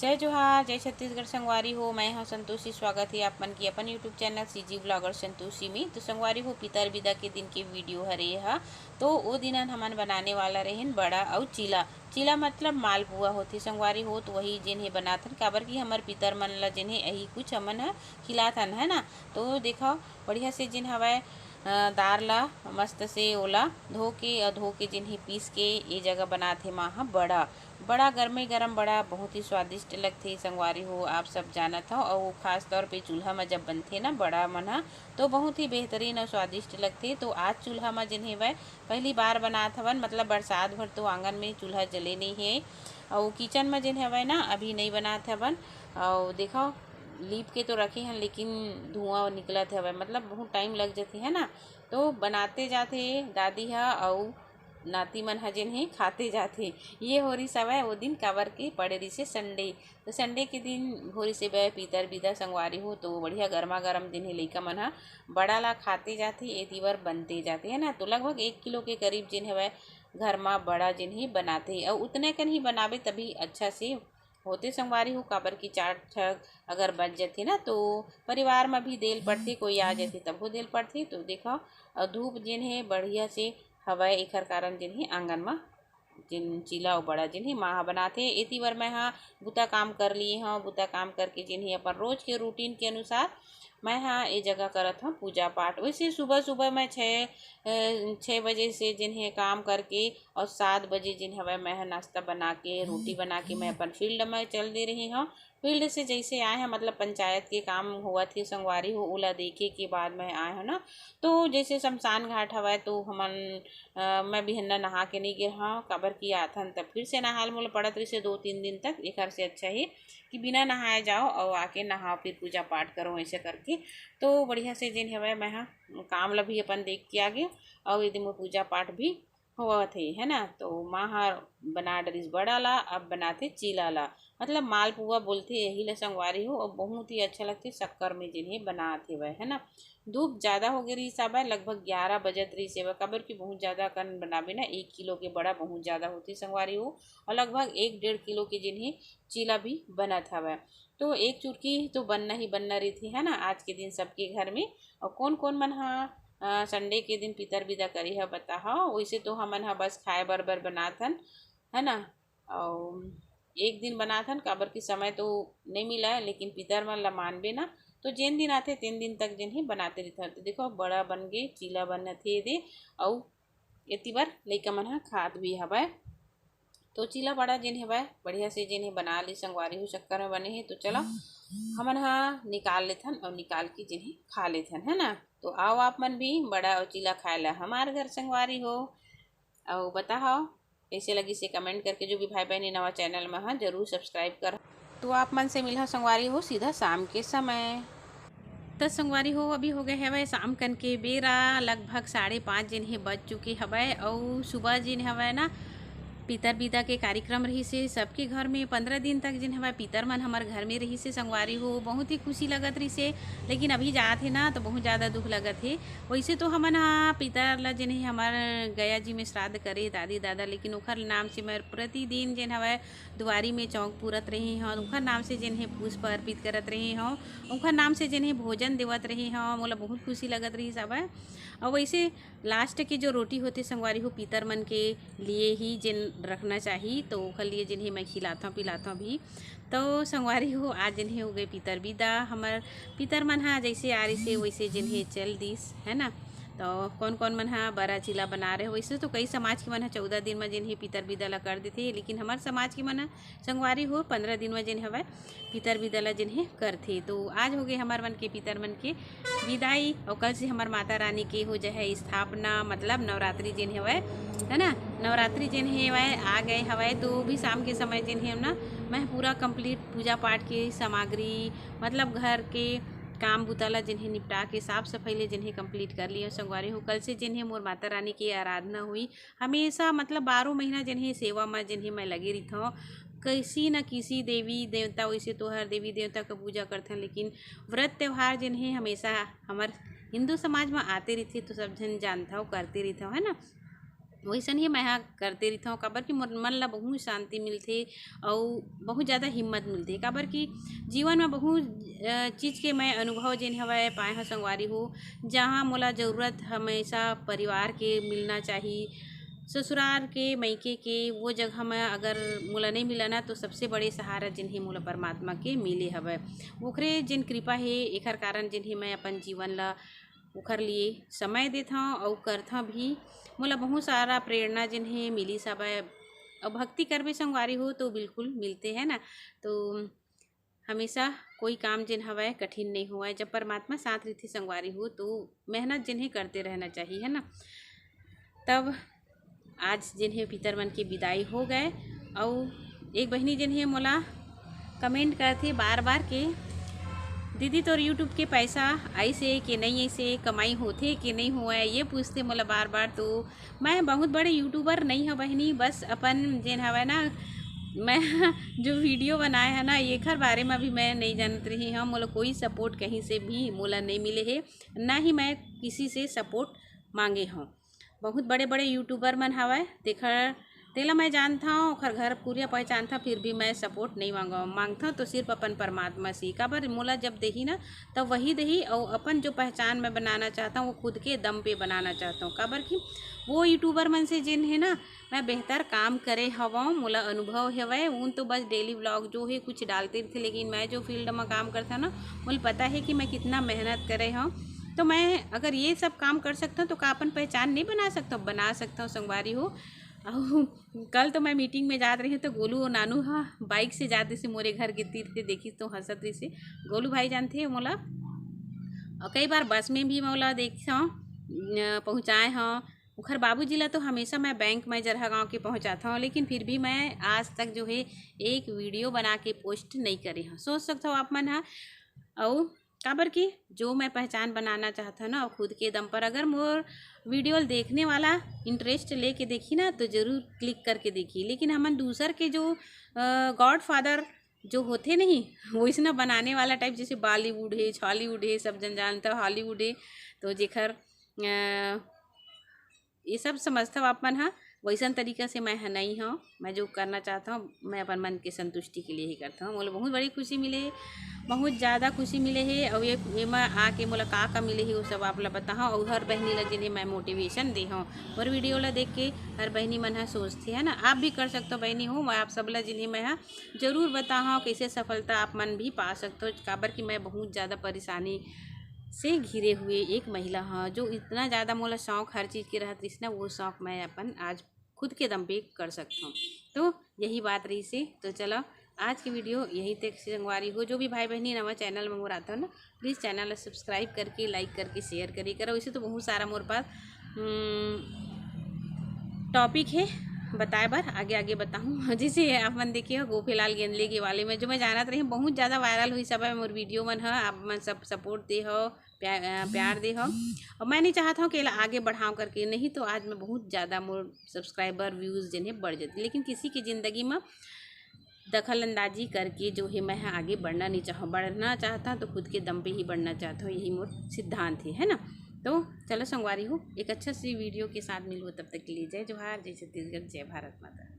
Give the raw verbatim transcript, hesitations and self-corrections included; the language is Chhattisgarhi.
जय जोहार, जय छत्तीसगढ़ संगवारी हो। मैं हूं संतोषी, स्वागत है आप मन की अपन YouTube channel CG blogger Santoshi में। तो संगवारी हो, पितर बिदा के दिन के वीडियो हरे हा। तो वो दिन हमन बनाने वाला रहेन बड़ा अउ चीला। चीला मतलब मालपुआ होथे संगवारी हो, तो वही जेन हे बनाथन, काबर कि हमर पितर मन ला जेन हे यही कुछ हमन ह खिलाथन, है ना। तो देखो, बढ़िया से जेन हवय, अ, दार ला मस्त से ओला धो के अउ धो के जेन हे पीस के ए जगह बनाथे माँ ह बड़ा। बड़ा गरमे गरम बड़ा बहुत ही स्वादिष्ट लगथे संगवारी हो, आप सब जानत हव। अउ खास तौर पे चूल्हा म जब बनथे ना बड़ा मन ह, तो बहुत ही बेहतरीन अउ स्वादिष्ट लगथे। तो आज चूल्हा म जेन हेवय पहली बार बनात हवन, मतलब बरसात भर तो आंगन में चूल्हा जले नहीं हे। अउ किचन म जेन हेवय ना अभी नहीं बनात हवन। अउ देखो, लीप के तो रखे हन लेकिन धुआं निकलत हवय, मतलब बहुत टाइम लग जथे, है ना। तो बनाते जाथे दादी ह अउ नाती मन ह जेन हे खाते जाथे। ये हो रिस हवय वो दिन, काबर के पड़े रिसे संडे। तो संडे के दिन हो रिसे बय पितर बिदा संगवारी हो, तो बढ़िया गरमा गरम जेन हे लइका मन ह बड़ा ला खाते जाथे, एती बर बनते जाथे, है ना। तो लगभग एक किलो के करीब जेन हवय घर मा बड़ा जेन हे बनाथे, अउ उतने कन ही बनाबे तभी अच्छा से होते संगवारी हो, काबर कि चार ठक अगर बच जथे ना तो परिवार म भी देल पड़थे, कोई आ जथे तभो देल पड़थे। तो देखो, अउ धूप जेन हे बढ़िया से हवय, एखर कारण जेन हे आंगन म जेन चीला अउ बड़ा जेन हे माँ ह बनाथे। एती बर मैं ह बुता काम कर लिए हव, बुता काम करके जेन हे अपन रोज के रूटीन के अनुसार मैं ह ए जगह करत हव पूजा पाठ। वैसे सुबह सुबह मैं छः, अ, छः बजे से जेन हे काम करके अउ सात बजे जेन हवय मैं ह नाश्ता बना के, रोटी बना के मैं अपन फील्ड म चल दे रही हव। फील्ड से जैसे आए हैं, मतलब पंचायत के काम होवत हे संगवारी हो, ओला देखे के बाद मैं आए हव ना। तो जैसे शमशान घाट हवय तो हमन, अ, मैं बिहन्ना नहा के नहीं गे हव, काबर कि आथन तब फिर से नहाल मोला पड़त रहिसे दो तीन दिन तक। एखर से अच्छा हे कि बिना नहाए जाओ अउ आके नहाओ, फिर पूजा पाठ करो, ऐसे करके। तो बढ़िया से जेन हवय मैं ह काम ला भी अपन देख के आगे अउ एदे मोर पूजा पाठ भी होवत हे, है ना। तो माँ ह बना डरिस बड़ा ला, अब बनाथे चीला ला, मतलब मालपुआ बोलथे यही ला संगवारी हो। अब बहुत ही अच्छा लगथे शक्कर में जेन हे बनात हेवय, है ना। धूप ज़्यादा हो गे रहिस हवय, लगभग ग्यारह बजत रहिस हवय, काबर कि बहुत ज़्यादा कन बनाबे ना, एक किलो के बड़ा बहुत ज़्यादा होथे संगवारी हो, और लगभग एक डेढ़ किलो के जेन हे चीला भी बनत हवय। तो एक चुरकी तो बनना ही बनना रहिथे, है ना, आज के दिन सबके घर में। और कौन कौन मन ह, अ, संडे के दिन पितर बिदा करे ह बताहा। वैसे तो हमन ह बस खाए बर बर बनाथन, है ना। अउ एक दिन बनाथन, काबर कि समय तो नहीं मिला है, लेकिन पितर मन ला मानबे ना, तो जेन दिन आथे तेन दिन तक जेन हे बनाते रहिथन। तो देखो, बड़ा बन गे, चीला बनत हे दे, अउ एती बर लइका मन ह खात भी हवय। तो चीला बड़ा जेन हवय बढ़िया से जेन हे बना ली संगवारी हो, शक्कर में बने हे। तो चलो, हमन ह निकाल लेथन अउ निकाल के जेन हे खा लेथन, है ना। तो आओ आप मन भी बड़ा अउ चीला खाए ला हमार घर संगवारी हो। अउ बताओ कैसे लगिस हे कमेंट करके। जो भी भाई बहन नवा चैनल में ह जरूर सब्सक्राइब कर। तो आप मन से मिलहा संगवारी हो सीधा शाम के समय। त संगवारी हो, अभी हो गए हवय शाम कन के बेरा, लगभग साढ़े पाँच जेन हे बज चुके हवय। अउ सुबह जेन हवय ना, पितर बिदा के कार्यक्रम रहिस हे सबके घर में। पंद्रह दिन तक जेन हवय पितर मन हमर घर में रहिस हे संगवारी हो, बहुत ही खुशी लगत रहिस हे। लेकिन अभी जात हे ना, तो बहुत ज़्यादा दुख लगत हे। वैसे तो हमन ह पितर ला जेन हे हमर गया जी में श्राद्ध करे दादी दादा, लेकिन ओखर नाम से मैं प्रतिदिन जेन हवय दुआरी में चौक पूरत रहे हव, ओखर नाम से जेन हे पुष्प अर्पित करत रहे हव, ओखर नाम से जेन हे भोजन देवत रहे हव। मोला बहुत खुशी लगत रहिस हवय। अउ वैसे लास्ट के जो रोटी होथे संगवारी हो, पितर मन के लिए ही जेन रखना चाही, तो ओखर लिए जेन हे मैं खिलाथव पिलाथव भी। तो संगवारी हो, आज जेन हे हो गए पितर बिदा। हमर पितर मन ह जैसे आ रहिस हे वैसे जेन हे चल दिस, है ना। तो कौन कौन मन ह बरा चीला बना रहे हो, वैसे तो कई समाज के मन ह चौदह दिन म जेन हे पितर बिदा ला कर देथे, लेकिन हमर समाज के मन ह संगवारी हो पंद्रह दिन म जेन हवय पितर बिदा ला जेन हे करथे। तो आज हो गए हमर मन के पितर मन के विदाई, और कल से हमर माता रानी के हो जाए है स्थापना, मतलब नवरात्रि जेन हवय, है ना, नवरात्रि जेन हवय आ गए हवय। तो भी शाम के समय जेन हे ना, मैं पूरा कंप्लीट पूजा पाठ के सामग्री, मतलब घर के काम बुता ला जेन हे निपटा के, साफ सफाई ले जेन हे कंप्लीट कर लियो संगवारी हो। कल से जेन हे मोर माता रानी के आराधना हुई। हमेशा, मतलब बारह महीना जेन हे सेवा म जेन हे मैं लगे रहिथव। किसी न किसी देवी देवता, वैसे तो हर देवी देवता के पूजा करथन, लेकिन व्रत त्योहार जेन हे हमेशा हमर हिंदू समाज म आते रहिथे, तो सब झन जानथव, करते रहिथव, है ना। वइसन ही मैं ह करते रहिथंव, काबर कि मोर मन ला बहुत शांति मिलथे अउ बहुत ज़्यादा हिम्मत मिलथे, काबर कि जीवन में बहुत, अ, चीज़ के मैं अनुभव जेन हवय पाए हंव संगवारी हो, जहाँ मोला ज़रूरत हमेशा परिवार के मिलना चाही, ससुराल के, मइके के, वो जगह में अगर मोला नहीं मिला ना, तो सबसे बड़े सहारा जेन हे मोला परमात्मा के मिले हवय, ओखरे जेन कृपा हे, एखर कारण जेन हे मैं अपन जीवन ला ओखर लिए समय देथंव अउ करथंव भी। मोला बहुत सारा प्रेरणा जेन हे मिलिस हवय। अउ भक्ति करबे संगवारी हो तो बिल्कुल मिलथे, है ना। तो हमेशा कोई काम जेन हवय कठिन नहीं होवय, जब परमात्मा साथ रहिथे संगवारी हो तो मेहनत जेन हे करते रहना चाहिए, है ना। तब आज जेन हे पितर मन के विदाई हो गए, अउ एक बहिनी जेन हे मोला comment करथे बार बार के, "दीदी तोर YouTube के पैसा आइसे के नहीं आइसे, कमाई होथे के नहीं होवय?" ये पूछथे मोला बार बार। तो मैं बहुत बड़े YouTuber नहीं हव बहिनी, बस अपन जेन हवय ना, मैं जो video बनाए है ना, एखर बारे में भी मैं नहीं जानत रही हूँ। मोला कोई support कहीं से भी मोला नहीं मिले हे, ना ही मैं किसी से support मांगे हूँ। बहुत बड़े-बड़े YouTuber मन हवय, तेखर, तेला मैं जानथंव, ओखर घर कुरिया पहचानथंव, फिर भी मैं support नहीं मांगव, मांगथंव तो सिर्फ अपन परमात्मा से। काबर मोला जब देही ना, तब वही देही, अउ अपन जो पहचान मैं बनाना चाहथंव, वो खुद के दम पे बनाना चाहथंव। काबर कि वो YouTuber मन से जेन हे ना, मैं बेहतर काम करे हवंव, मोला अनुभव हवय। उन तो बस daily vlog जो हे कुछ डालते रहिथे, लेकिन मैं जो field म काम करथंव ना, मोला पता हे कि मैं कितना मेहनत करे हंव। तो मैं अगर ये सब काम कर सकथंव, तो का अपन पहचान नहीं बना सकथंव? बना सकथंव संगवारी हो। अउ कल तो मैं meeting में जात रही हूँ, तो गोलू अउ नानू ह bike से जात रहिसे मोरे घर के तीर से, देखिस तो हंसत रहिसे। गोलू भाई जानथे मोला, अउ कई बार bus में भी मोला देखथंव, न, पहुँचाए हंव। ओखर बाबूजी ला तो हमेशा मैं bank manager ह गाँव के पहुँचाथंव, लेकिन फिर भी मैं आज तक जो हे एक video बना के post नहीं करे हंव। सोच सकथव आप मन ह। अउ काबर कि जो मैं पहचान बनाना चाहथंव ना, खुद के दम पर, अगर मोर video ल देखने वाला interest लेके देखी ना, तो जरूर click करके देखी। लेकिन हमन दूसर के जो, अ, Godfather जो होथे नहीं, वइसना बनाने वाला type, जैसे Bollywood हे, Chhollywood हे, सब जन जानथव Hollywood हे, तो जेखर, अ, ये सब समझथव आप मन ह, वइसन तरीका से मैं ह नई हंव। मैं जो करना चाहथंव, मैं अपन मन के संतुष्टि के लिए ही करथंव। मोला बहुत बड़ी खुशी मिले हे, बहुत ज़्यादा खुशी मिले हे। अउ ये, एमा आके मोला का का मिले हे, वो सब आप ला बताहंव। अउ हर बहिनी ला जेन हे मैं motivation दे हंव, मोर video ला देख के हर बहिनी मन ह सोचथे, है ना। आप भी कर सकथव बहिनी हो। मैं आप सब ला जेन हे मैं ह जरूर बताहंव, कैसे सफलता आप मन भी पा सकथव। काबर कि मैं बहुत ज़्यादा परेशानी से घिरे हुए एक महिला हंव, जो इतना ज़्यादा मोला शौक हर चीज़ के रहत रहिस ना, वो शौक मैं अपन आज खुद के दम पे कर सकथंव। तो यही बात रहिसे। तो चलो, आज की video यहीं तक संगवारी हो। जो भी भाई बहिनी नवा channel में मोर आथव ना, please channel ला subscribe करके, like करके, share करे करव। वैसे तो बहुत सारा मोर पास, हम्म, topic हे बताए बर, आगे आगे बताहूँ। जैसे आप मन देखे हो गोफेलाल गेंदले के वाले में, जो मैं जानत रही हूँ बहुत ज़्यादा viral होइस हवय मोर video मन ह। आप मन सब support दे हो, प्या-, अ, प्यार दे हो, और मैं नहीं चाहत हूँ कि एला आगे बढ़ाऊँ करके, नहीं तो आज मैं बहुत ज़्यादा मोर subscriber views जेन हे बढ़ जाते, लेकिन किसी की ज़िंदगी में दखल अंदाजी करके जो हे मैं ह आगे बढ़ना नहीं चाहूँ। बढ़ना चाहत हूँ तो खुद के दम पे ही बढ़ना चाहत हूँ, यही मोर सिद्धांत हे, है ना। तो चलो संगवारी हो, एक अच्छा सी video के साथ मिलूँ, तब तक के लिए जय जोहार, जय छत्तीसगढ़, जय भारत माता।